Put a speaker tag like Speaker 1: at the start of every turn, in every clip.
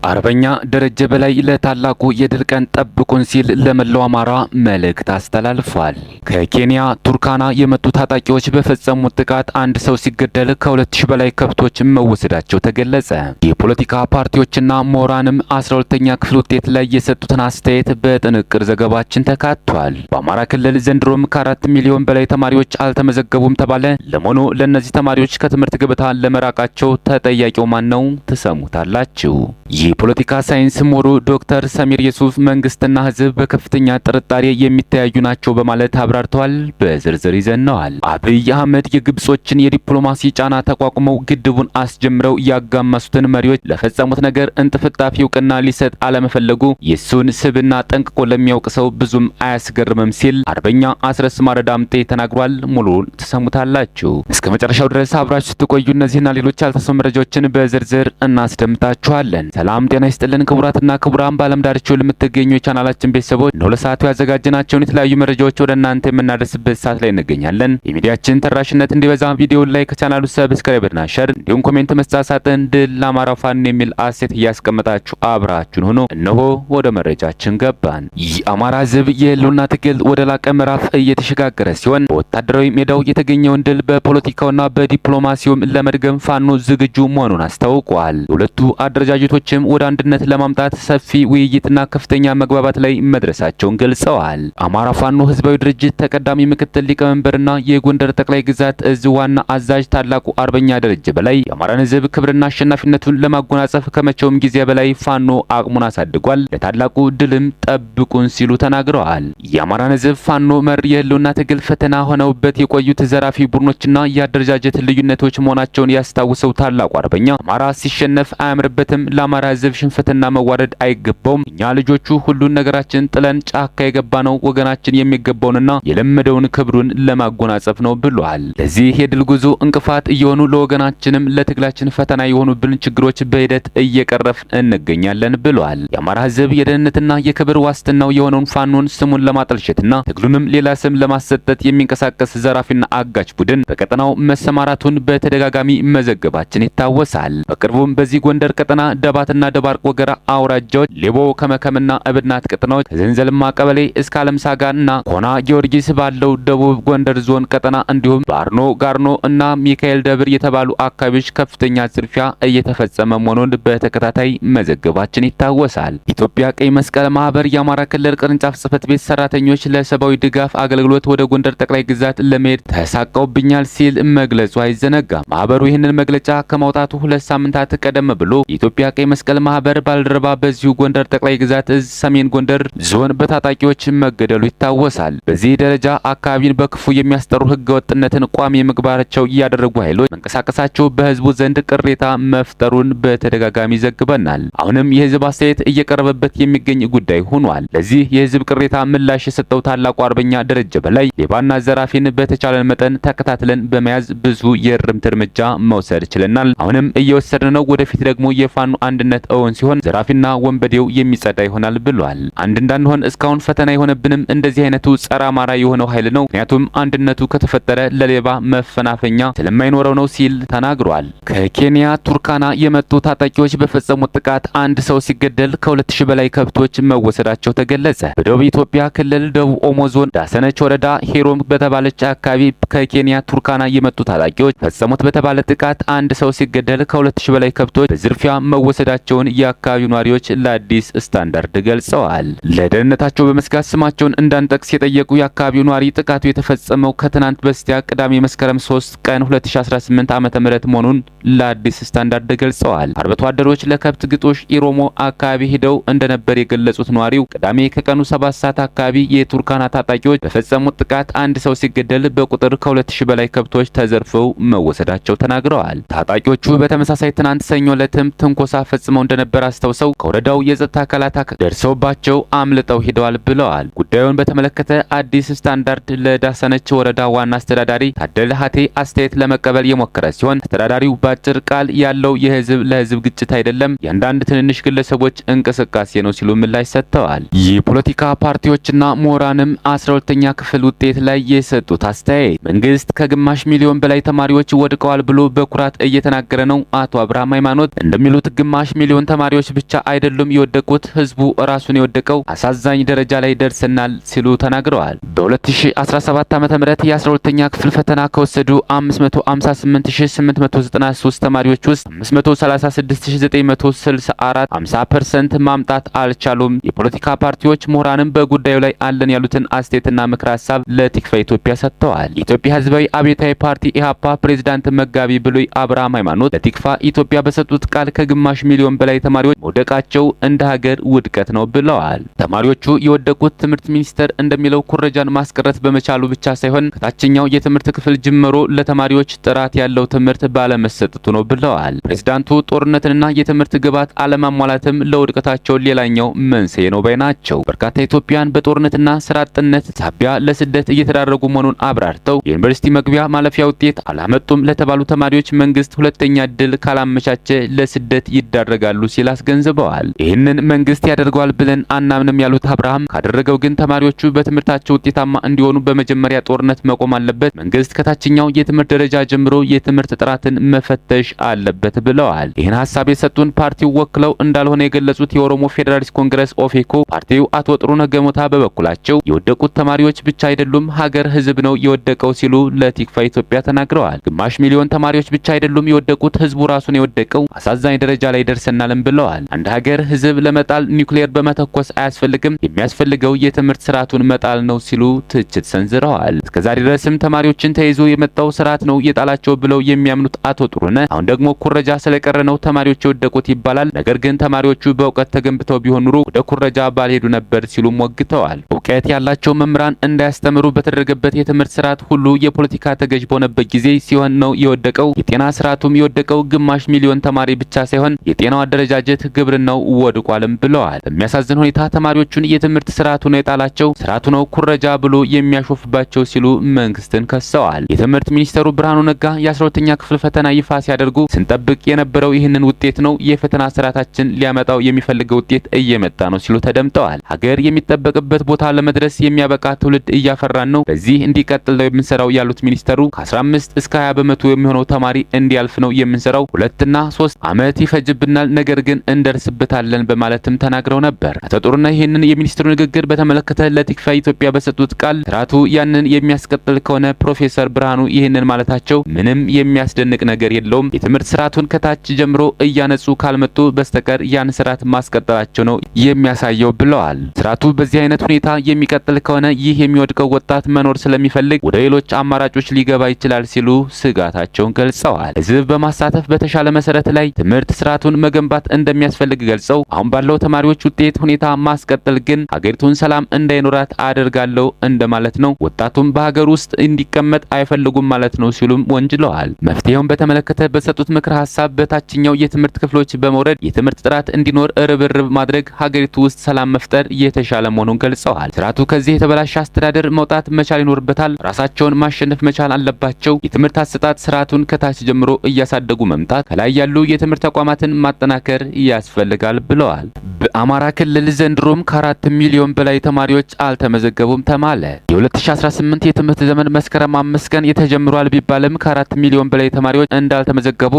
Speaker 1: አርበኛ ደረጀ በላይ ለታላቁ የድል ቀን ጠብቁን ሲል ለመላው አማራ መልእክት አስተላልፏል። ከኬንያ ቱርካና የመጡ ታጣቂዎች በፈጸሙት ጥቃት አንድ ሰው ሲገደል ከ2000 በላይ ከብቶች መወሰዳቸው ተገለጸ። የፖለቲካ ፓርቲዎችና ምሁራንም 12ኛ ክፍል ውጤት ላይ የሰጡትን አስተያየት በጥንቅር ዘገባችን ተካቷል። በአማራ ክልል ዘንድሮም ከ4 ሚሊዮን በላይ ተማሪዎች አልተመዘገቡም ተባለ። ለመሆኑ ለእነዚህ ተማሪዎች ከትምህርት ገበታ ለመራቃቸው ተጠያቂው ማን ነው? ትሰሙታላችሁ። የፖለቲካ ሳይንስ ምሁሩ ዶክተር ሰሚር የሱፍ መንግስትና ሕዝብ በከፍተኛ ጥርጣሬ የሚተያዩ ናቸው በማለት አብራርተዋል። በዝርዝር ይዘነዋል። አብይ አህመድ የግብጾችን የዲፕሎማሲ ጫና ተቋቁመው ግድቡን አስጀምረው ያጋመሱትን መሪዎች ለፈጸሙት ነገር እንጥፍጣፊ እውቅና ሊሰጥ አለመፈለጉ የሱን ስብዕና ጠንቅቆ ለሚያውቅ ሰው ብዙም አያስገርምም ሲል አርበኛ አስረስ ማረ ዳምጤ ተናግሯል። ሙሉውን ትሰሙታላችሁ። እስከ መጨረሻው ድረስ አብራችሁ ስትቆዩ እነዚህና ሌሎች ያልተሰሙ መረጃዎችን በዝርዝር እናስደምጣችኋለን። ሰላም ጤና ይስጥልን ክቡራትና ክቡራን፣ በዓለም ዳርቻው ለምትገኙ የቻናላችን ቤተሰቦች፣ እነሆ ለሰዓቱ ያዘጋጀናቸውን የተለያዩ መረጃዎች ወደ እናንተ የምናደርስበት ሰዓት ላይ እንገኛለን። የሚዲያችን ተደራሽነት እንዲበዛ ቪዲዮውን like፣ ቻናሉ subscribe እና share እንዲሁም comment መስጫ ሳጥን "ድል ለአማራ ፋኖ" የሚል አስተያየት እያስቀመጣችሁ አብራችሁን ሁኑ። እነሆ ወደ መረጃችን ገባን። የአማራ ሕዝብ የህልውና ትግል ወደ ላቀ ምዕራፍ እየተሸጋገረ ሲሆን፣ በወታደራዊ ሜዳው የተገኘውን ድል በፖለቲካውና በዲፕሎማሲውም ለመድገም ፋኖ ዝግጁ መሆኑን አስታውቋል። የሁለቱ አደረጃጀቶችም ወደ አንድነት ለማምጣት ሰፊ ውይይትና ከፍተኛ መግባባት ላይ መድረሳቸውን ገልጸዋል። አማራ ፋኖ ህዝባዊ ድርጅት ተቀዳሚ ምክትል ሊቀመንበርና የጎንደር ጠቅላይ ግዛት እዝ ዋና አዛዥ ታላቁ አርበኛ ደረጀ በላይ፣ የአማራን ህዝብ ክብርና አሸናፊነቱን ለማጎናጸፍ ከመቼውም ጊዜ በላይ ፋኖ አቅሙን አሳድጓል፣ ለታላቁ ድልም ጠብቁን ሲሉ ተናግረዋል። የአማራን ህዝብ ፋኖ መር የህልውና ትግል ፈተና ሆነውበት የቆዩት ዘራፊ ቡድኖችና የአደረጃጀት ልዩነቶች መሆናቸውን ያስታውሰው ታላቁ አርበኛ፣ አማራ ሲሸነፍ አያምርበትም፣ ለአማራ ህዝብ ሽንፈትና መዋረድ አይገባውም። እኛ ልጆቹ ሁሉን ነገራችንን ጥለን ጫካ የገባነው ወገናችን የሚገባውንና የለመደውን ክብሩን ለማጎናጸፍ ነው ብሏል። ለዚህ የድል ጉዞ እንቅፋት እየሆኑ ለወገናችንም ለትግላችን ፈተና የሆኑብን ችግሮች በሂደት እየቀረፍን እንገኛለን ብሏል። የአማራ ህዝብ የደህንነትና የክብር ዋስትናው የሆነውን ፋኖን ስሙን ለማጠልሸትና ትግሉንም ሌላ ስም ለማሰጠት የሚንቀሳቀስ ዘራፊና አጋች ቡድን በቀጠናው መሰማራቱን በተደጋጋሚ መዘገባችን ይታወሳል። በቅርቡም በዚህ ጎንደር ቀጠና ደባትና ደባርቅ ወገራ አውራጃዎች፣ ሌቦ ከመከምና እብናት ቀጠናዎች፣ ከዘንዘልማ ቀበሌ እስከ አለምሳጋና ኮና ጊዮርጊስ ባለው ደቡብ ጎንደር ዞን ቀጠና፣ እንዲሁም ባርኖ ጋርኖ እና ሚካኤል ደብር የተባሉ አካባቢዎች ከፍተኛ ዝርፊያ እየተፈጸመ መሆኑን በተከታታይ መዘገባችን ይታወሳል። ኢትዮጵያ ቀይ መስቀል ማህበር የአማራ ክልል ቅርንጫፍ ጽህፈት ቤት ሰራተኞች ለሰብአዊ ድጋፍ አገልግሎት ወደ ጎንደር ጠቅላይ ግዛት ለመሄድ ተሳቀውብኛል ሲል መግለጹ አይዘነጋም። ማህበሩ ይህንን መግለጫ ከማውጣቱ 2 ሳምንታት ቀደም ብሎ የኢትዮጵያ ቀይ መስቀል ማህበር ባልደረባ በዚሁ ጎንደር ጠቅላይ ግዛት እዝ ሰሜን ጎንደር ዞን በታጣቂዎች መገደሉ ይታወሳል። በዚህ ደረጃ አካባቢን በክፉ የሚያስጠሩ፣ ህገወጥነትን ቋሚ ምግባራቸው እያደረጉ ኃይሎች መንቀሳቀሳቸው በህዝቡ ዘንድ ቅሬታ መፍጠሩን በተደጋጋሚ ዘግበናል። አሁንም የህዝብ አስተያየት እየቀረበበት የሚገኝ ጉዳይ ሆኗል። ለዚህ የህዝብ ቅሬታ ምላሽ የሰጠው ታላቁ አርበኛ ደረጀ በላይ፣ ሌባና ዘራፊን በተቻለን መጠን ተከታትለን በመያዝ ብዙ የእርምት እርምጃ መውሰድ ችለናል። አሁንም እየወሰድን ነው። ወደፊት ደግሞ የፋኖ አንድነት እውን ሲሆን ዘራፊና ወንበዴው የሚጸዳ ይሆናል ብሏል። አንድ እንዳንሆን እስካሁን ፈተና የሆነብንም እንደዚህ አይነቱ ጸረ አማራ የሆነው ኃይል ነው። ምክንያቱም አንድነቱ ከተፈጠረ ለሌባ መፈናፈኛ ስለማይኖረው ነው ሲል ተናግሯል። ከኬንያ ቱርካና የመጡ ታጣቂዎች በፈጸሙት ጥቃት አንድ ሰው ሲገደል ከ2000 በላይ ከብቶች መወሰዳቸው ተገለጸ። በደቡብ ኢትዮጵያ ክልል ደቡብ ኦሞ ዞን ዳሰነች ወረዳ ሄሮም በተባለች አካባቢ ከኬንያ ቱርካና የመጡ ታጣቂዎች ፈጸሙት በተባለ ጥቃት አንድ ሰው ሲገደል ከ2000 በላይ ከብቶች በዝርፊያ መወሰዳቸውን የአካባቢው ነዋሪዎች ለአዲስ ስታንዳርድ ገልጸዋል። ለደህንነታቸው በመስጋት ስማቸውን እንዳንጠቅስ የጠየቁ የአካባቢው ነዋሪ፣ ጥቃቱ የተፈጸመው ከትናንት በስቲያ ቅዳሜ መስከረም 3 ቀን 2018 ዓ.ም መሆኑን ለአዲስ ስታንዳርድ ገልጸዋል። አርብቶ አደሮች ለከብት ግጦሽ ኢሮሞ አካባቢ ሄደው እንደነበር የገለጹት ነዋሪው፣ ቅዳሜ ከቀኑ 7 ሰዓት አካባቢ የቱርካና ታጣቂዎች በፈጸሙት ጥቃት አንድ ሰው ሲገደል በቁጥር ከ2000 በላይ ከብቶች ተዘርፈው መወሰዳቸው ተናግረዋል። ታጣቂዎቹ በተመሳሳይ ትናንት ሰኞ ዕለትም ትንኮሳ ፈጽመው እንደነበር አስታውሰው፣ ከወረዳው የጸጥታ አካላት ደርሰውባቸው አምልጠው ሄደዋል ብለዋል። ጉዳዩን በተመለከተ አዲስ ስታንዳርድ ለዳሰነች ወረዳ ዋና አስተዳዳሪ ታደለ ሀቴ አስተያየት ለመቀበል የሞከረ ሲሆን፣ አስተዳዳሪው በአጭር ቃል ያለው የህዝብ ለህዝብ ግጭት አይደለም፣ የአንዳንድ ትንንሽ ግለሰቦች እንቅስቃሴ ነው ሲሉ ምላሽ ሰጥተዋል። የፖለቲካ ፓርቲዎችና ምሁራንም 12ኛ ክፍል ውጤት ላይ የሰጡት አስተያየት፣ መንግስት ከግማሽ ሚሊዮን በላይ ተማሪዎች ወድቀዋል ብሎ በኩራት እየተናገረ ነው። አቶ አብርሃም ሃይማኖት እንደሚሉት ግማሽ ሚሊዮን ሚሊዮን ተማሪዎች ብቻ አይደሉም የወደቁት፣ ህዝቡ ራሱን የወደቀው፣ አሳዛኝ ደረጃ ላይ ደርሰናል ሲሉ ተናግረዋል። በ2017 ዓ.ም የ12ኛ ክፍል ፈተና ከወሰዱ 558893 ተማሪዎች ውስጥ 536964 50% ማምጣት አልቻሉም። የፖለቲካ ፓርቲዎች ምሁራንም በጉዳዩ ላይ አለን ያሉትን አስተያየትና ምክረ ሀሳብ ለቲክቫህ ኢትዮጵያ ሰጥተዋል። የኢትዮጵያ ህዝባዊ አብዮታዊ ፓርቲ ኢህአፓ ፕሬዝዳንት መጋቢ ብሉይ አብርሃም ሃይማኖት ለቲክቫህ ኢትዮጵያ በሰጡት ቃል ከግማሽ ሚሊዮን በላይ ተማሪዎች መውደቃቸው እንደ ሀገር ውድቀት ነው ብለዋል። ተማሪዎቹ የወደቁት ትምህርት ሚኒስቴር እንደሚለው ኩረጃን ማስቀረት በመቻሉ ብቻ ሳይሆን ከታችኛው የትምህርት ክፍል ጀምሮ ለተማሪዎች ጥራት ያለው ትምህርት ባለመሰጠቱ ነው ብለዋል። ፕሬዝዳንቱ ጦርነትንና የትምህርት ግብዓት አለማሟላትም ለውድቀታቸው ሌላኛው መንስኤ ነው ባይ ናቸው። በርካታ ኢትዮጵያውያን በጦርነትና ስራ አጥነት ሳቢያ ለስደት እየተዳረጉ መሆኑን አብራርተው የዩኒቨርሲቲ መግቢያ ማለፊያ ውጤት አላመጡም ለተባሉ ተማሪዎች መንግስት ሁለተኛ እድል ካላመቻቸ ለስደት ይዳረጋሉ ሲል አስገንዝበዋል። ይህንን መንግስት ያደርገዋል ብለን አናምንም ያሉት አብርሃም ካደረገው ግን ተማሪዎቹ በትምህርታቸው ውጤታማ እንዲሆኑ በመጀመሪያ ጦርነት መቆም አለበት፣ መንግስት ከታችኛው የትምህርት ደረጃ ጀምሮ የትምህርት ጥራትን መፈተሽ አለበት ብለዋል። ይህን ሀሳብ የሰጡን ፓርቲው ወክለው እንዳልሆነ የገለጹት የኦሮሞ ፌዴራሊስት ኮንግረስ ኦፌኮ ፓርቲው አቶ ጥሩነህ ገሞታ በበኩላቸው የወደቁት ተማሪዎች ብቻ አይደሉም፣ ሀገር ህዝብ ነው የወደቀው ሲሉ ለቲክቫህ ኢትዮጵያ ተናግረዋል። ግማሽ ሚሊዮን ተማሪዎች ብቻ አይደሉም የወደቁት፣ ህዝቡ ራሱን የወደቀው፣ አሳዛኝ ደረጃ ላይ ደርሰናልም ብለዋል። አንድ ሀገር ህዝብ ለመጣል ኒውክሌር በመተኮስ አያስፈልግም፣ የሚያስፈልገው የትምህርት ስርዓቱን መጣል ነው ሲሉ ትችት ሰንዝረዋል። እስከዛሬ ድረስም ተማሪዎችን ተይዞ የመጣው ስርዓት ነው የጣላቸው ብለው የሚያምኑት አቶ ጥሩነህ አሁን ደግሞ ኩረጃ ስለቀረ ነው ተማሪዎች የወደቁት ይባላል። ነገር ግን ተማሪዎቹ በእውቀት ተገንብተው ቢሆን ኑሮ ወደ ኩረጃ ባልሄዱ ነበር ሲሉ ሞግተዋል። እውቀት ያላቸው መምህራን እንዳያስተምሩ በተደረገበት የትምህርት ስርዓት ሁሉ የፖለቲካ ተገዥ በሆነበት ጊዜ ሲሆን ነው የወደቀው። የጤና ስርዓቱም የወደቀው ግማሽ ሚሊዮን ተማሪ ብቻ ሳይሆን የጤናው አደረጃጀት፣ ግብርናው ወድቋልም ብለዋል። በሚያሳዝን ሁኔታ ተማሪዎቹን የትምህርት ስርዓቱ ነው የጣላቸው፣ ስርዓቱ ነው ኩረጃ ብሎ የሚያሾፍባቸው ሲሉ መንግስትን ከሰዋል። የትምህርት ሚኒስተሩ ብርሃኑ ነጋ የ12ኛ ክፍል ፈተና ይፋ ሲያደርጉ ስንጠብቅ የነበረው ይህንን ውጤት ነው፣ የፈተና ስርዓታችን ሊያመጣው የሚፈልገው ውጤት እየመጣ ነው ሲሉ ተደምጠዋል። ሀገር የሚጠበቅበት ቦታ ለመድረስ የሚያበቃ ትውልድ እያፈራን ነው፣ በዚህ እንዲቀጥል ነው የምንሰራው ያሉት ሚኒስተሩ ከ15 እስከ 20% የሚሆነው ተማሪ እንዲያልፍ ነው የምንሰራው፣ 2 እና 3 ዓመት ይፈጅብናል፣ ነገር ግን እንደርስበታለን በማለትም ተናግረው ነበር። አቶ ጥሩነህ ይህንን የሚኒስትሩ ንግግር በተመለከተ ለቲክቫህ ኢትዮጵያ በሰጡት ቃል ስርዓቱ ያንን የሚያስቀጥል ከሆነ ፕሮፌሰር ብርሃኑ ይህንን ማለታቸው ምንም የሚያስደንቅ ነገር የለውም። የትምህርት ስርዓቱን ከታች ጀምሮ እያነጹ ካልመጡ በስተቀር ያን ስርዓት ማስቀጠላቸው ነው የሚያሳየው ብለዋል። ስርዓቱ በዚህ አይነት ሁኔታ የሚቀጥል ከሆነ ይህ የሚወድቀው ወጣት መኖር ስለሚፈልግ ወደ ሌሎች አማራጮች ሊገባ ይችላል ሲሉ ስጋታቸውን ገልጸዋል። ህዝብ በማሳተፍ በተሻለ መሰረት ላይ ትምህርት ስርዓቱን መገንባት እንደሚያስፈልግ ገልጸው አሁን ባለው ተማሪዎች ውጤት ሁኔታ ማስቀጠል ግን ሀገሪቱን ሰላም እንዳይኖራት አደርጋለሁ እንደማለት ነው። ወጣቱም በሀገር ውስጥ እንዲቀመጥ አይፈልጉም ማለት ነው ሲሉም ወንጅለዋል። መፍትሄውን በተመለከተ በሰጡት ምክረ ሀሳብ በታችኛው የትምህርት ክፍሎች በመውረድ የትምህርት ጥራት እንዲኖር ርብርብ ማድረግ፣ ሀገሪቱ ውስጥ ሰላም መፍጠር የተሻለ መሆኑን ገልጸዋል። ስርዓቱ ከዚህ የተበላሸ አስተዳደር መውጣት መቻል ይኖርበታል። ራሳቸውን ማሸነፍ መቻል አለባቸው። የትምህርት አሰጣጥ ስርዓቱን ከታች ጀምሮ እያሳደጉ መምጣት፣ ከላይ ያሉ የትምህርት ተቋማትን ማጠናከር ያስፈልጋል ብለዋል። በአማራ ክልል ዘንድሮም ከ4 ሚሊዮን በላይ ተማሪዎች አልተመዘገቡም ተባለ። የ2018 የትምህርት ዘመን መስከረም 5 ቀን የተጀምሯል ቢባልም ከ4 ሚሊዮን በላይ ተማሪዎች እንዳልተመዘገቡ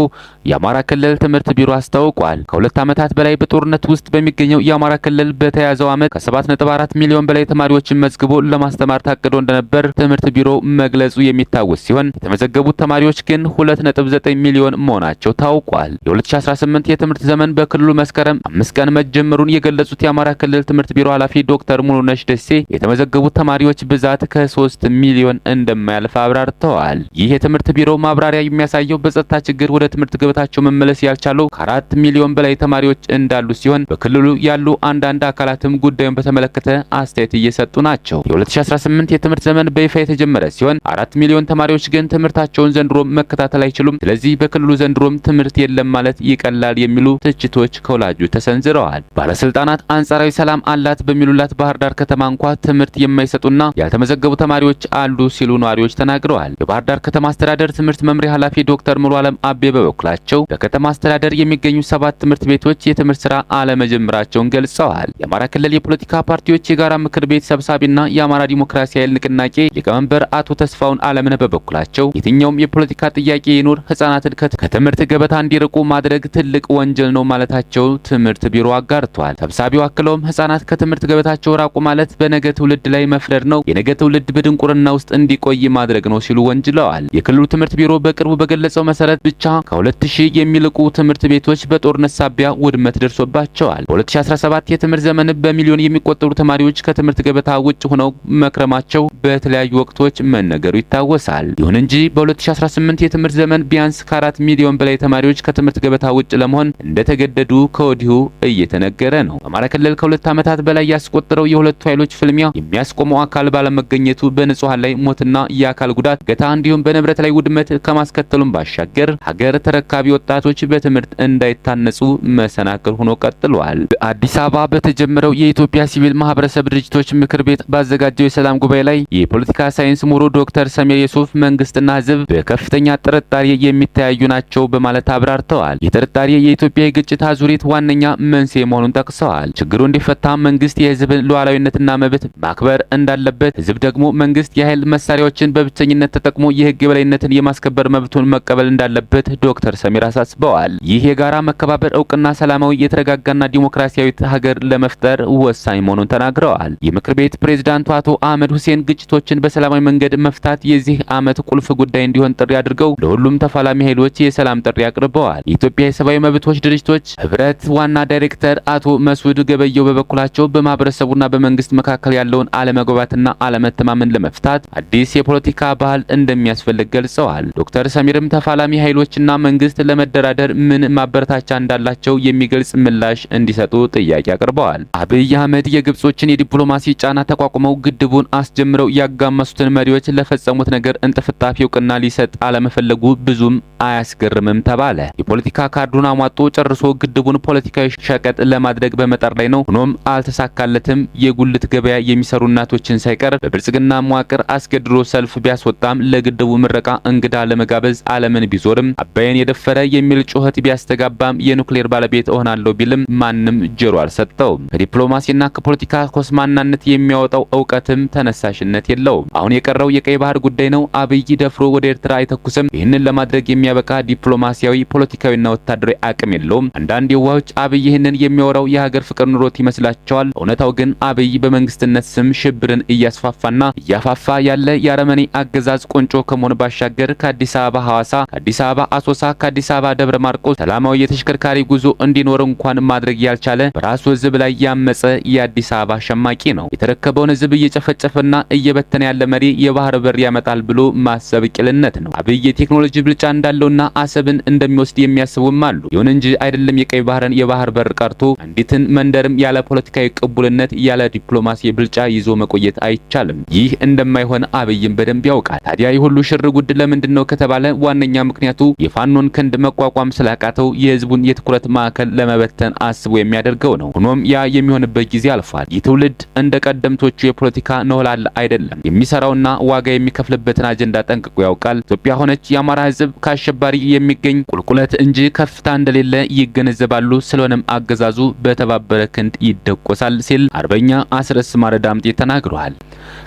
Speaker 1: የአማራ ክልል ትምህርት ቢሮ አስታውቋል። ከ2 ዓመታት በላይ በጦርነት ውስጥ በሚገኘው የአማራ ክልል በተያዘው ዓመት ከ7.4 ሚሊዮን በላይ ተማሪዎችን መዝግቦ ለማስተማር ታቅዶ እንደነበር ትምህርት ቢሮ መግለጹ የሚታወስ ሲሆን የተመዘገቡት ተማሪዎች ግን 2.9 ሚሊዮን መሆናቸው ታውቋል። የ2018 የትምህርት ዘመን በክልሉ መስከረም 5 ቀን መጀመሩን የገለጹት የአማራ ክልል ትምህርት ቢሮ ኃላፊ ዶክተር ሙሉነሽ ደሴ የተመዘገቡት ተማሪዎች ብዛት ከ3 ሚሊዮን እንደማያልፍ አብራርተዋል። ይህ የትምህርት ቢሮ ማብራሪያ የሚያሳየው በጸጥታ ችግር ወደ ትምህርት ገበታቸው መመለስ ያልቻሉ ከ4 ሚሊዮን በላይ ተማሪዎች እንዳሉ ሲሆን በክልሉ ያሉ አንዳንድ አካላትም ጉዳዩን በተመለከተ አስተያየት እየሰጡ ናቸው። የ2018 የትምህርት ዘመን በይፋ የተጀመረ ሲሆን 4 ሚሊዮን ተማሪዎች ግን ትምህርታቸውን ዘንድሮም መከታተል አይችሉም። ስለዚህ በክልሉ ዘንድሮም ትምህርት የለም ማለት ይቀላል የሚሉ ትችቶች ከወላጆች ተሰንዝረዋል። ባለስልጣናት አንጻራዊ ሰላም አላት በሚሉላት ባህር ዳር ከተማ እንኳ ትምህርት የማይሰጡና ያልተመዘገቡ ተማሪዎች አሉ ሲሉ ነዋሪዎች ተናግረዋል። የባህር ዳር ከተማ አስተዳደር ትምህርት መምሪያ ኃላፊ ዶክተር ሙሉ አለም አቤ በበኩላቸው በከተማ አስተዳደር የሚገኙ ሰባት ትምህርት ቤቶች የትምህርት ስራ አለመጀመራቸውን ገልጸዋል። የአማራ ክልል የፖለቲካ ፓርቲዎች የጋራ ምክር ቤት ሰብሳቢና የአማራ ዲሞክራሲ ኃይል ንቅናቄ ሊቀመንበር አቶ ተስፋውን አለምነህ በበኩላቸው የትኛውም የፖለቲካ ጥያቄ ይኑር፣ ህጻናትን ከትምህርት ገበታ እንዲርቁ ማድረግ ትልቅ ወንጀል ወንጀል ነው ማለታቸው ትምህርት ቢሮ አጋርቷል። ሰብሳቢው አክለውም ህጻናት ከትምህርት ገበታቸው ራቁ ማለት በነገ ትውልድ ላይ መፍረድ ነው፣ የነገ ትውልድ በድንቁርና ውስጥ እንዲቆይ ማድረግ ነው ሲሉ ወንጅለዋል። የክልሉ ትምህርት ቢሮ በቅርቡ በገለጸው መሰረት ብቻ ከ2000 የሚልቁ ትምህርት ቤቶች በጦርነት ሳቢያ ውድመት ደርሶባቸዋል። በ2017 የትምህርት ዘመን በሚሊዮን የሚቆጠሩ ተማሪዎች ከትምህርት ገበታ ውጭ ሆነው መክረማቸው በተለያዩ ወቅቶች መነገሩ ይታወሳል። ይሁን እንጂ በ2018 የትምህርት ዘመን ቢያንስ ከ4 ሚሊዮን በላይ ተማሪዎች ከትምህርት ገበታ ውጭ ለመሆን እንደተገደዱ ከወዲሁ እየተነገረ ነው። በአማራ ክልል ከ2 ዓመታት በላይ ያስቆጠረው የሁለቱ ኃይሎች ፍልሚያ የሚያስቆመው አካል ባለመገኘቱ በንጹሃን ላይ ሞትና የአካል ጉዳት፣ እገታ እንዲሁም በንብረት ላይ ውድመት ከማስከተሉም ባሻገር ሀገር ተረካቢ ወጣቶች በትምህርት እንዳይታነጹ መሰናክል ሆኖ ቀጥሏል። በአዲስ አበባ በተጀመረው የኢትዮጵያ ሲቪል ማህበረሰብ ድርጅቶች ምክር ቤት ባዘጋጀው የሰላም ጉባኤ ላይ የፖለቲካ ሳይንስ ምሁሩ ዶክተር ሰሚር የሱፍ መንግስትና ህዝብ በከፍተኛ ጥርጣሬ የሚተያዩ ናቸው በማለት አብራርተዋል። ይህ ጥርጣሬ የኢትዮጵያ የግጭት አዙሪት ዋነኛ መንስኤ መሆኑን ጠቅሰዋል። ችግሩ እንዲፈታ መንግስት የህዝብን ሉዓላዊነትና መብት ማክበር እንዳለበት፣ ህዝብ ደግሞ መንግስት የኃይል መሳሪያዎችን በብቸኝነት ተጠቅሞ የህግ የበላይነትን የማስከበር መብቱን መቀበል እንዳለበት ዶክተር ሰሚር አሳስበዋል። ይህ የጋራ መከባበር እውቅና ሰላማዊ፣ የተረጋጋና ዲሞክራሲያዊት ሀገር ለመፍጠር ወሳኝ መሆኑን ተናግረዋል። የምክር ቤት ፕሬዝዳንቱ አቶ አህመድ ሁሴን ግጭቶችን በሰላማዊ መንገድ መፍታት የዚህ ዓመት ቁልፍ ጉዳይ እንዲሆን ጥሪ አድርገው ለሁሉም ተፋላሚ ኃይሎች የሰላም ጥሪ አቅርበዋል። የኢትዮጵያ የሰብአዊ መብቶች ድርጅቶች ህብረት ዋና ዳይሬክተር አቶ መስዑድ ገበየው በበኩላቸው በማህበረሰቡና በመንግስት መካከል ያለውን አለመግባባትና አለመተማመን ለመፍታት አዲስ የፖለቲካ ባህል እንደሚያስፈልግ ገልጸዋል። ዶክተር ሰሚርም ተፋላሚ ኃይሎችና መንግስት ለመደራደር ምን ማበረታቻ እንዳላቸው የሚገልጽ ምላሽ እንዲሰጡ ጥያቄ አቅርበዋል። አብይ አህመድ የግብጾችን የዲፕሎማሲ ጫና ተቋቁመው ግድቡን አስጀምረው ያጋመሱትን መሪዎች ለፈጸሙት ነገር እንጥፍጣፊ እውቅና ሊሰጥ አለመፈለጉ ብዙም አያስገርምም ተባለ። የፖለቲካ ካርዱን አሟጦ ጨርሶ ግድቡን ፖለቲካዊ ሸቀጥ ለማድረግ በመጣር ላይ ነው። ሆኖም አልተሳካለትም። የጉልት ገበያ የሚሰሩ እናቶችን ሳይቀር በብልጽግና መዋቅር አስገድዶ ሰልፍ ቢያስወጣም፣ ለግድቡ ምረቃ እንግዳ ለመጋበዝ ዓለምን ቢዞርም፣ አባይን የደፈረ የሚል ጩኸት ቢያስተጋባም፣ የኑክሌር ባለቤት እሆናለሁ ቢልም ማንም ጆሮ አልሰጠውም። ከዲፕሎማሲና ከፖለቲካ ኮስማናነት የሚያወጣው እውቀትም ተነሳሽነት የለውም። አሁን የቀረው የቀይ ባህር ጉዳይ ነው። አብይ ደፍሮ ወደ ኤርትራ አይተኩስም። ይህንን ለማድረግ የሚያበቃ ዲፕሎማሲያዊ፣ ፖለቲካዊና ወታደራዊ አቅም የለውም። አንዳንድ የዋሆች አብይ ይህንን የሚያወራው የሀገር ፍቅር ኑሮት ይመስላቸዋል። እውነታው ግን አብይ በመንግስትነት ስም ሽብርን እያስፋፋና እያፋፋ ያለ የአረመኔ አገዛዝ ቁንጮ ከመሆን ባሻገር ከአዲስ አበባ ሐዋሳ፣ ከአዲስ አበባ አሶሳ፣ ከአዲስ አበባ ደብረ ማርቆስ ሰላማዊ የተሽከርካሪ ጉዞ እንዲኖር እንኳን ማድረግ ያልቻለ፣ በራሱ ህዝብ ላይ ያመጸ የአዲስ አበባ ሸማቂ ነው። የተረከበውን ህዝብ እየጨፈጨፈና እየበተነ ያለ መሪ የባህር በር ያመጣል ብሎ ማሰብ ቂልነት ነው። አብይ የቴክኖሎጂ ብልጫ እንዳለውና አሰብን እንደሚወስድ የሚያስቡም አሉ። ይሁን እንጂ አይደለም የቀይ ባህርን የባህር በር ቀርቶ አንዲትን መንደርም ያለ ፖለቲካዊ ቅቡልነት፣ ያለ ዲፕሎማሲ ብልጫ ይዞ መቆየት አይቻልም። ይህ እንደማይሆን አብይም በደንብ ያውቃል። ታዲያ ይህ ሁሉ ሽር ጉድ ለምንድን ነው ከተባለ ዋነኛ ምክንያቱ የፋኖን ክንድ መቋቋም ስላቃተው የህዝቡን የትኩረት ማዕከል ለመበተን አስቦ የሚያደርገው ነው። ሆኖም ያ የሚሆንበት ጊዜ አልፏል። ይህ ትውልድ እንደ ቀደምቶቹ የፖለቲካ ነሆላል አይደለም። የሚሰራውና ዋጋ የሚከፍልበትን አጀንዳ ጠንቅቆ ያውቃል። ኢትዮጵያ ሆነች የአማራ ህዝብ ከአሸባሪ የሚገኝ ቁልቁለት እንጂ ከፍታ እንደሌለ ይገነዘባሉ። ስለሆነም አገዛዙ በተባበረ ክንድ ይደቆሳል ሲል አርበኛ አስረስ ማረ ዳምጤ ተናግሯል።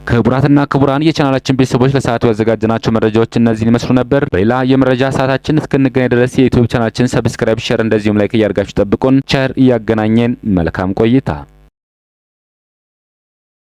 Speaker 1: ክቡራትና ክቡራን የቻናላችን ቤተሰቦች፣ ለሰዓቱ ያዘጋጀናቸው መረጃዎች እነዚህን ይመስሉ ነበር። በሌላ የመረጃ ሰዓታችን እስክንገናኝ ድረስ የዩቲዩብ ቻናላችን subscribe፣ share እንደዚሁም like እያደረጋችሁ ጠብቁን። ቸር እያገናኘን መልካም ቆይታ።